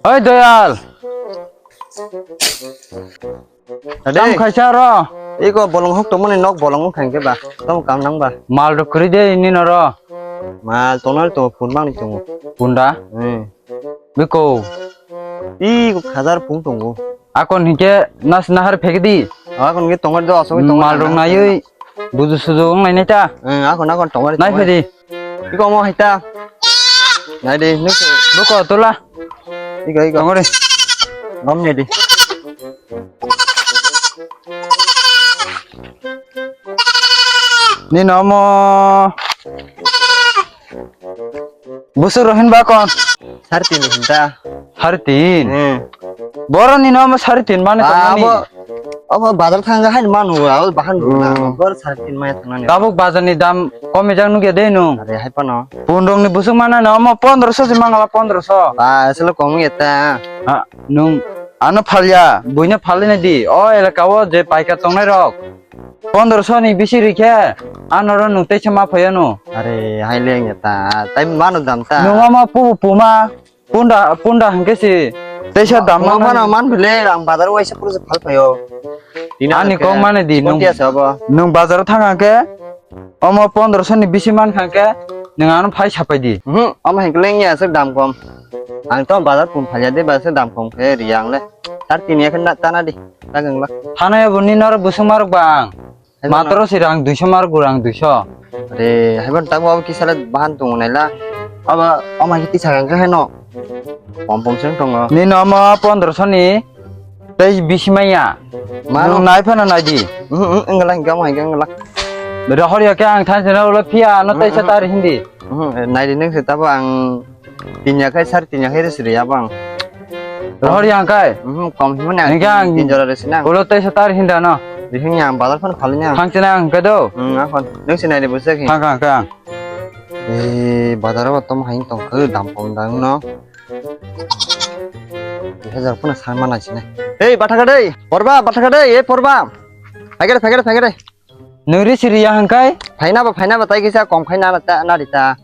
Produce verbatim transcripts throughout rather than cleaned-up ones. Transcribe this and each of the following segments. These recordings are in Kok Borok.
Oi Doyal. Ade. Kam khaisa ro. Iko bolong hok tongmani nok bolong wng khankhe ba. Tamo kam nang ba. Mal rok kwrwi de nini noro. Mal tongnai tongo, phun bangni tongo. Phun da? Hmm. Biko. Iko hajar phun tongo. Akon hinkhe nas nahar phegdi. Akon hinkhe tongmani do asogwi tongo. Mal rok naiwi buju suju wng nainai ta. Hmm, akon akon tongmani. Nai phedi. Iko mo haita. Nai di, nuk. Buko tola. Iko, iko. Tongore. Ngom ni di. Ni nomo. Busuk rohin ba kon? Sari tin hinta. Sari tin? Hmm. Boro ni nomo sari tin mane tongmani? Abo, abo bazar thangga hain manu, abo bahan duna. Hmm. Bor sari tin maya thangnani. Tabuk bazar ni dam kom ejak nugya de nung. Are hai pano. Pundong ni busuk mana no, omo pondro so si mangala pondro so. Ba, asle kom eta. Ha, nung ano phalya, buino phalina di. O elaka o je paikar tongnai rok. Pondro so ni bisi rikhe, ano ro nung teisa ma phayano. Are hai le eta, tai mano dam ta. Nung omo pu puma. Punda, punda hwnkhe si teisa dam mano. Mano man bile, ang bazar waisa pura phal phaio. Ani kok mane di nung. Konti asa bo? Nung bazar thang hwnkhe omo pondro so ni bisi man hwnkhe nung ano phai sapai di. Mhm, omo hwnkhe leng ya aswk dam kom. Ang to bazar kum phalya de, bazar dam kom khe riya ang le. Tar tin ya khe na tana di, ta gangla. Hana ya buni nor busung marok bang. Matro si rang duiso mar gu rang duiso. Re, haiban tamo abo kisa le bahan tongo naila. Abo, omo hai kisa rang khe no. Pom pom seng tongo. Ni no omo pondro so ni tei bisi maya. Ma nung nai phano nai di. Mhm, mhm, engla hingke omo hingke engla. Rohor ya khe ang thanse na ulo phiya no tei sa tar hindi. Mhm, nai di nung se tabo ang Tin ya khai, sari tin ya khai resi re abang. Rohor yang kai. Mhm, kom himo na. Ningke ang tin jora resi na. Ulo tei satar hinda no. Rihing yang bazar phano phali na. Thang china ang kai do. Hmm, akon. Nung sinai re busa ki. Thang kang kang. Eh, bazar ba tom hain tong khe dam kom dang no. Dui hajar phano san mana sini. Ei, batha ka dei. Porba, batha ka dei. Ei, porba. Phai gede, phai gede, phai gede. Nuri siri ya hang kai. Phaina ba, phaina ba, tai kisa kom khai na, na, na rita.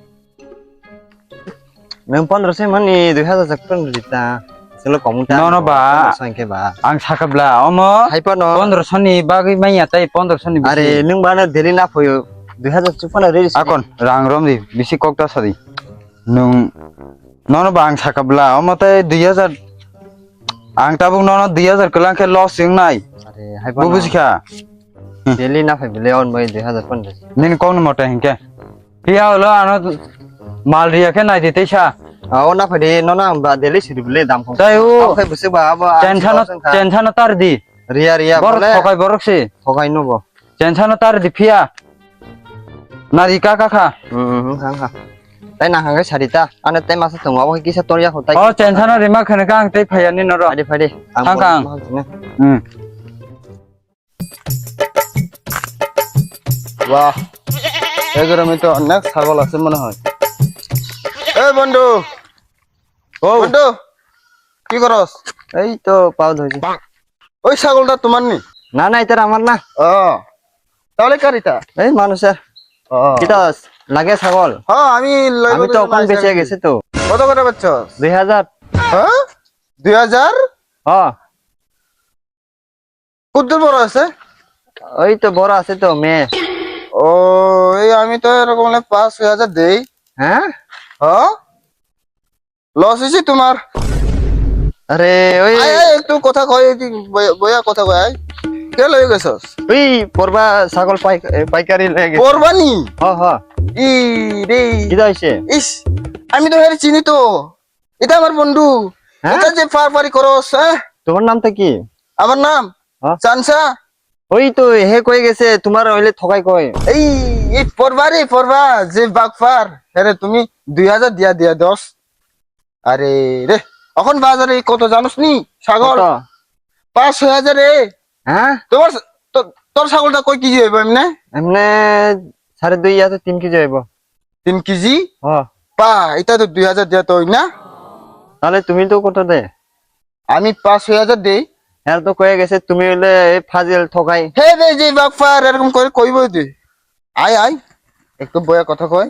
Nwng pondro soi mani dui hajar jak pon rita. Selo komu ta. Nono ba. Pondro soi ke ba. Ang sakabla omo. Hai pano. Pondro soni bagwi manya tai pondro soni bisi. Are nwng ba na daily na phoyo. Dui hajar chuk pano riri. Akon rang rom di bisi kok ta sadi. Nwng nono ba ang sakabla omo tai dui hajar. Ang tabuk nono dui hajar kwlang khe loss wng nai. Are hai pano. Bo buji kha. Daily na phai bile on bai dui hajar pon. Nini kok ni mote hinkhe. Phiya ulo ano mal riya khe nai di teisa. Ah, o na phai di, no na ba daily siri bile dam kong. Tai o. Khe bwswk ba abo. Tension no, tension no tar di. Riya riya bole. Borok thokai borok si. Thokai no bo. Tension no tar di phiya. Nari ka ka kha. Hmm, hmm, hmm, kha kha. Tai na hang sari ta. Ano tai masa tongo abo kisa tor ya kho tai. O tension no rima khana ka ang tai phaya ni noro. Phai di phai di. Ang thang kang. Hmm. বাহ, এই গ্রামে তো অনেক ছাগল আছে মনে হয়। এই বন্ধু, ও বন্ধু, কি করস? এই তো পাও ধুইছি। ওই ছাগলটা তোমার নি? না না, এটা আমার না। ও, তাহলে কার এটা? এই মানুষের। ও। কিতা লাগে ছাগল? হ্যাঁ, আমি লইব আমি তো কইলাম ওখানে আইসা বেঁচে আমি। গেছি তো। কত করে বেচছস? দুই হাজার। হ্যাঁ, দুই হাজার। হ্যাঁ। কতদূর বড় আছে? ওই তো বড় আছে তো মেয়ে। ও, এই আমি তো এরকম হলে পাঁচ ছয় হাজার দেই। হ্যাঁ? হ্যাঁ? লস হয়েছে তোমার? আরে ওই আয়, আয়, একটু কথা কয়, এই যে বয়া, বয়া কথা কয়, আয়। কে লই গেছস? ওই পড়বা ছাগল পাই-, এ, পাইকারি লয়ে গেছে। পড়বানি? হ, হ। ই রে। কিতা হইছে? ইস, আমি তো হেরে চিনি তো। এটা আমার বন্ধু। হ্যাঁ? এটা যে ফারফারি করস, হ্যাঁ? তোমার নামটা কি? আমার নাম? হ্যাঁ? চানসা। ওই তো, হে কই গেছে, তোমার হইলে ঠকাই কই। এই, এই পড়বা রে, পড়বা, যে বাগফার। আরে তুমি দুই হাজার দিয়া দিয়া দশ। আরে রে, এখন বাজারে কত জানোস নি? ছাগল? কত? পাঁচ ছয় হাজার রে। হ্যাঁ? তোমার, তো-, তোর ছাগলটা কয় কেজি হইব এমনে? এমনে সাড়ে দুই আছে, তিন কেজি হইব। তিন কেজি? হ্যাঁ। পা, এটা তো দুই হাজার দেওয়া তো হয় না? তাহলে তুমি তো কত দে? আমি পাঁচ ছয় হাজার দেই। হ্যাঁ, তো কয়ে গেছে তুমি হইলে এই ফাজিল ঠকাই। হে রে, যে বাগফার এরকম করে কইবই তুই। আয়, আয়, একটু বয়া কথা কয়।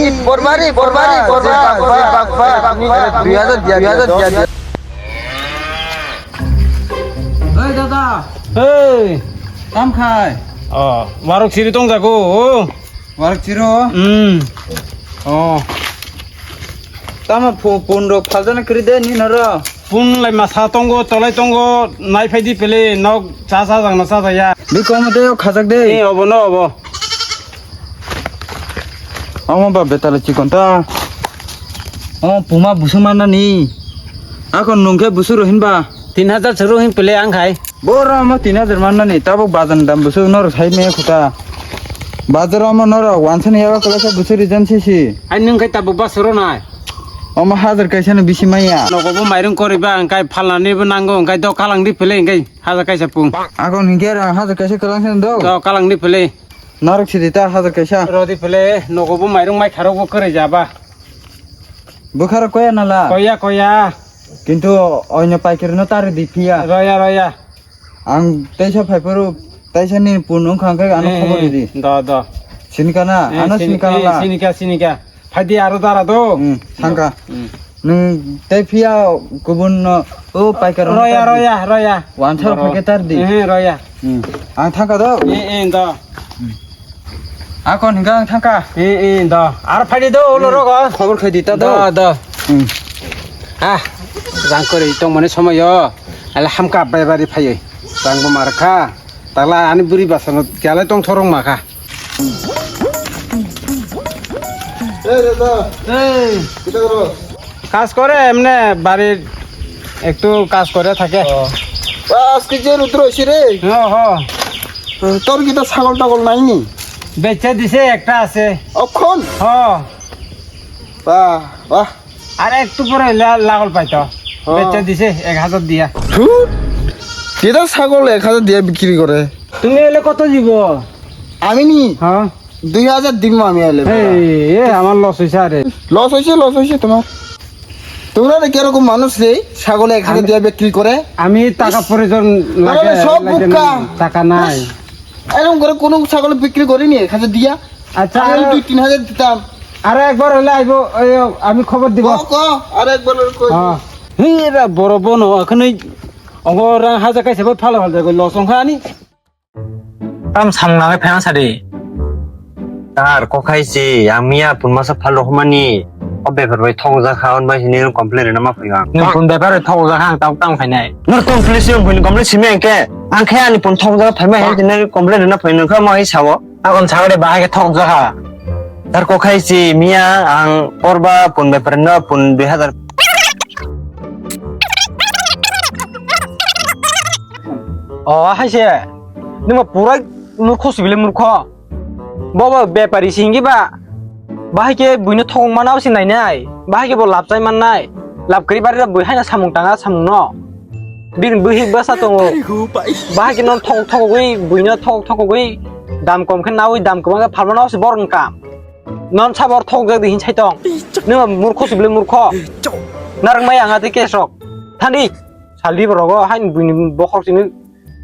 Borbari, borbari, borbari, borbari, borbari. Dui hajar dia, dui hajar dia. Oi dada. Oi. Tam khai. Oh, warok siri tong jago. Warok siro? Hmm. Oh. Tamo pho-, phone rok phaltana kri de ni noro. Phone lai masa tongo, tolai tongo, nai phai di pele, nok cha cha jang na cha cha ya. Bi komo de, o khajak de. Eh, obo no, obo. Omo ba betala chikon ta. Omo puma busu manani. Akon nungke busu rohin ba. Tin hajar suru hin pele ang khai. Boro omo tin hajar manani, tabuk bazar ni dam busu noro sai me khuta. Bazar omo noro wansani yago kolasa busu rijan sisi. Ai nung khai tabuk ba suru nai. Omo hajar kaisa no bisi maya. Nogo bo mairung kori ba ang khai phalnani bo nango ang khai do kalang di pele ang khai hajar kaisa pung. Akon hinkhe rang hajar kaisa kalang sen do. Do kalang di pele. Narok sidi ta hajar kaisa. Rodi pele, nogo bo mairung mai kharo bo kwrwi jaba. Bwkharo koya nala. Koya, koya. Kintu oino paikari no tari di phiya. Roya, roya. Ang teisa phaiphuru, teisa ni pun wngkha hwnkhe ano Eh, khobor eh, ridi. Do, do. Sinikha na? Eh, ano sini-, sinikha eh, nala. Sinikha, sinikha. Phaidi aro dara do. Hmm, thangkha. Hmm. Nwng tei phiya kubun no, o paikar no Roya, tar di. Roya, roya. Wansar Boro. Phake tar di. Eh, roya. Hmm. Ang thangkha do. Eh, eh, do. Akon hingka ang thangkha. Eh, eh, do. Ar phaidi do, ulo Hmm. rogo. Khobor khai di ta do. Do, do. Hmm. Ah, rang kori tong mani somoyo. Ala hamka bai bari phai. Rang bo mar kha. Tala ani buri basano kyalai tong thorong ma kha. এই দাদা, এই। কিতা করো? কাজ করে এমনে বাড়ির একটু কাজ করে থাকে। ও। বা, আজকে যে রৌদ্র হইছে রে। হ, হ। তোর কিতা ছাগল টাগল নাই নি? বেচে দিছে, একটা আছে। অখন? হ। বাহ, বাহ। আর একটু পরে লা-, লাগল পাইতো। হ। বেচে দিছে এক হাজার দিয়া। ধুর, কিতা ছাগল এক হাজার দিয়া বিক্রি করে? তুমি এলে কত দিব? আমি নি? হ্যাঁ। দুই হাজার দিমু আমি এলে। এই, এ, আমার লস হইছে আরে। লস হইছে, লস হইছে তোমার। তোমরা রে কিরকম মানুষ রে, ছাগলে এক হাজার আমি, দিয়া বিক্রি করে? আমি টাকা প্রয়োজন তোরা লাগে, রে সব লাগে বুকা। না, টাকা নাই। এরকম করে কোনো ছাগল বিক্রি করিনি এক হাজার দিয়া? আচ্ছা, আমি আরো দুই তিন হাজার দিতাম। আরো একবার হলে আইবো, ওই, আমি খবর দিব। ক, ক, আরো একবার হলে কই। হ্যাঁ। হি, এরা বড় বোন, এখন ওই অঙ্গ রাং হাজার কাছে ভাই ফালা ফালা করে লস অঙ্ক আনি। Tam samung nangwi phaima sadi. Tar kokhai si, ang miya pun masa phal rok mani. O bepar bai thok jak kha, on bai sini complain rwna ma phaio ang. Nwng pun bepar bai thok jak kha, ang tabuk tang phainai. Nor complain si, ang pun complain simi ang khe. Ang khe ani pun thok jak phaima, ah, hini complain rwna phai nung kha ma hi sao. Akon sagade bahai khe thok jak kha. Tar kokhai si miya ang porba pun bepar no pun dui hazar. O, hai se. Nima pura murkho sibile murkho. Bobo bepari singi ba. Bahai khe buino thok mana si nai nai. Bahai khe bo lap chai man nai. Lap kri bari bui hai na samung tanga samung no. Bini bwhik bwsa tongo. Bahai khe non thok thok gwi, buino thok thok gwi, dam kom khe nawi, dam kwbang khe phalmano se borok ni kam. Non sabor thok jak di hin sai tong. Nima murkho sibile murkho. Narwk mai ang ati case rok. Thandi. Saldi borok o haini buini bokhorok sini.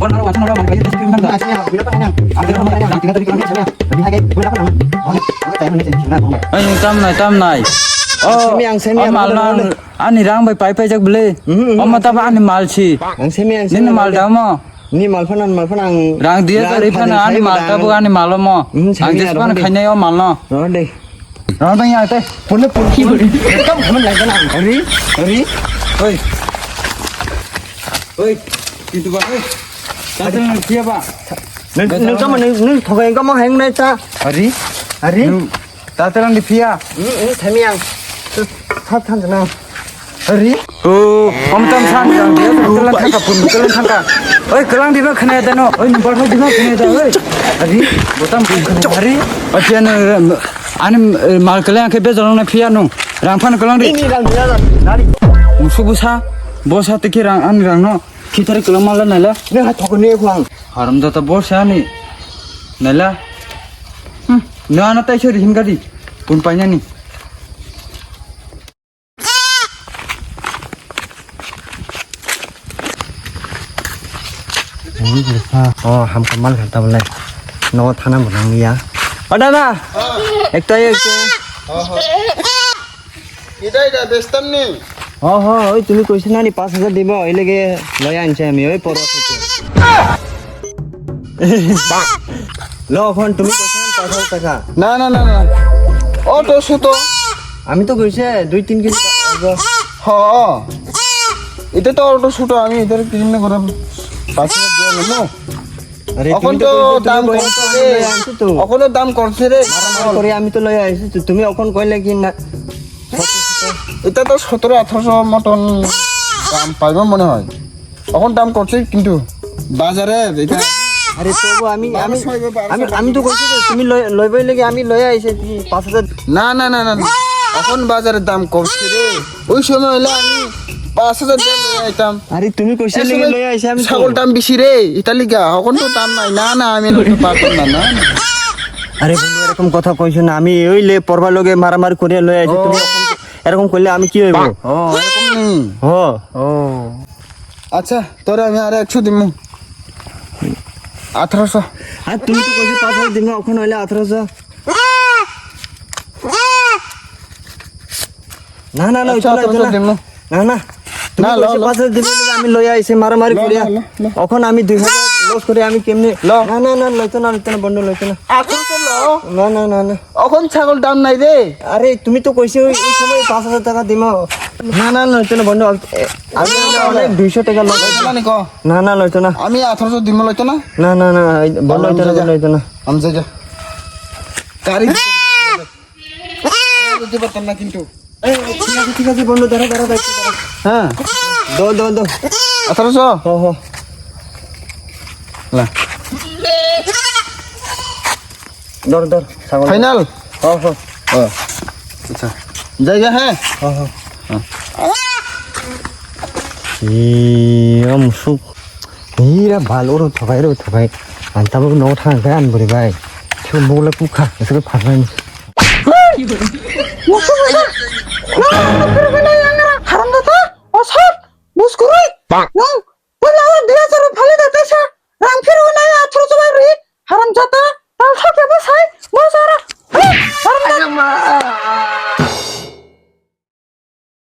Oi, nwng tamnai, tamnai. Oh, Semi, ang Semi, oh, ang malno ang, ani rang bai pai paijak bwle. Mhm, mhm. Omo tabo ani mal si. Ang Semi, ang Semi, nini mal ang damo. Ni mal phano, mal phano ang rang diya rang jari phano phano ani mal tabo ani malomo. Mhm, ang Semi, jes phano khainai o malno. Oh, de. Rang tang ya te. Pun pun pun. Ekdom khaman lai kana. Ari, ari. Oi. Oi, kintu ba, oi. Tatang phiya ba. Nung, nung tamo, nung, nung thogai kamo heng nai ta. Ari? Ari? Nung tatang di phiya. Hmm, ini thami ang. Thap thang na. Ari? Oh, om tam san jang dia, kelang thangka pun, kelang thangka. Oi, kelang di ba khna da no. Oi, number di ba khna da, oi. Ari? Botam khna, ari? Apian, ani, eh, mal kelang ke bezalong na phiya nung. Rang phan kelang di. Ini rang dia, dari. Musu busa, bosa tiki rang, ani rang no. Khitar kelang mala naila. Ne ha thokni khwang. Haram jata bor sa ni. Naila. Hmm. No ana tai sori him gadi. Pun paina ni. Oh, ham kamal kata bolai. No thana bonang ya. Ada na. Ekta ekta. Ida, ida, bestam ni. Ho, ho, oi, tumi koise nani paanch hajar diba, oi lege loi anse ami, oi poro theke. Lo, phone tumi koise nani paanch hajar taka. Na, na, na, na. Auto suto. Ami to koise dui tin kilo ago. Ho. Ita to auto suto, ami ita kini na kora paanch hajar diya lo. আরে, এখন তুমি তো তো কইছো, তুমি দাম বয়স কমছে রে। কম, আমি লই আনছি তো। এখন তো দাম কমছে রে। মারামারি করে আমি তো লই আইছি তো। তুমি এখন কইলে কি না? এটা তো সতেরো আঠারোশো মতন দাম পাইবো মনে হয়। এখন দাম করছে কিন্তু বাজারে এটা আরে তবু আমি, আমি, বারোশো হইবে, বারোশো আমি, আমি তো কইছি যে তুমি লই, লইবই লাগি আমি লই আইছি তুমি পাঁচ হাজার। না, না, না, না, না। এখন বাজারে দাম কমছে রে। ওই সময় হইলে আমি পাঁচ হাজার দিয়ে লই আইতাম। আরে তুমি কইছিলে এই সময় লই আইছি আমি তো। ছাগল দাম বেশি রে, ইতালিকা। এখন তো দাম নাই। না, না, আমি লইতে পারতাম না, না, না। আরে বন্ধু, এরকম কথা কইছো না। আমি ওই লে পরবার লগে মারামারি করে লই আইছি। ও। তুমি এরকম, এরকম করলে আমি কি হইব? ও, এরকম নেই। হ। ও। আচ্ছা, তোরে আমি আর একশো দিমু। আঠারোশো। আর তুমি তো কইছো পাঁচ হাজার দিমু, এখন হইলে আঠারোশো। না, না, না, আচ্ছা, ওইটা লইতো আঠারোশো না। দিমু। না, না। তুমি না, কইছো ল, ল। পাঁচ হাজার দিবে, আমি লই আইছি মারামারি ল, করিয়া। ল, ল, ল। এখন আমি দুই হাজার লস করে আমি কেমনে? ল। না, না, না, লইতো না, লইতো না, বন্ধু, লইতো না। আঠারোশো ল। না, না, না, না। এখন ছাগল দাম নাই রে। আরে, তুমি তো কইছো ওই, ওই সময় পাঁচ হাজার টাকা দিমু। না, না, লইতো না, বন্ধু। আমি, এ, আমি অনেক দুইশো টাকা লস। লইতো না নি ক? না, না, লইতো না। আমি আঠারোশো দিমু, লইতো না? না, না, না, এই বন্ধু, আমি লইতো না, যাই। বন্ধু, লইতো না। আমি যাই, যা। গাড়ি দিতে পারতাম না কিন্তু। এই, ঠিক আছে, ঠিক আছে, বন্ধু, দাঁড়া, দাঁড়া, দাঁড়া, একটু দাঁড়া। হ্যাঁ। দো, দো, দো। আঠারোশো? হো, হো। না। ধর, ধর, ছাগল। ফাইনাল? হো, হো। ও, আচ্ছা। জায়গা হ্যাঁ? হো, হো। হ্যাঁ। কি আমসুক। Hira bal oro thokai, oro thokai. Ang tabuk nogo thang khe ani bwrwi bai. Thik bokle kukha, ese khe pharnai.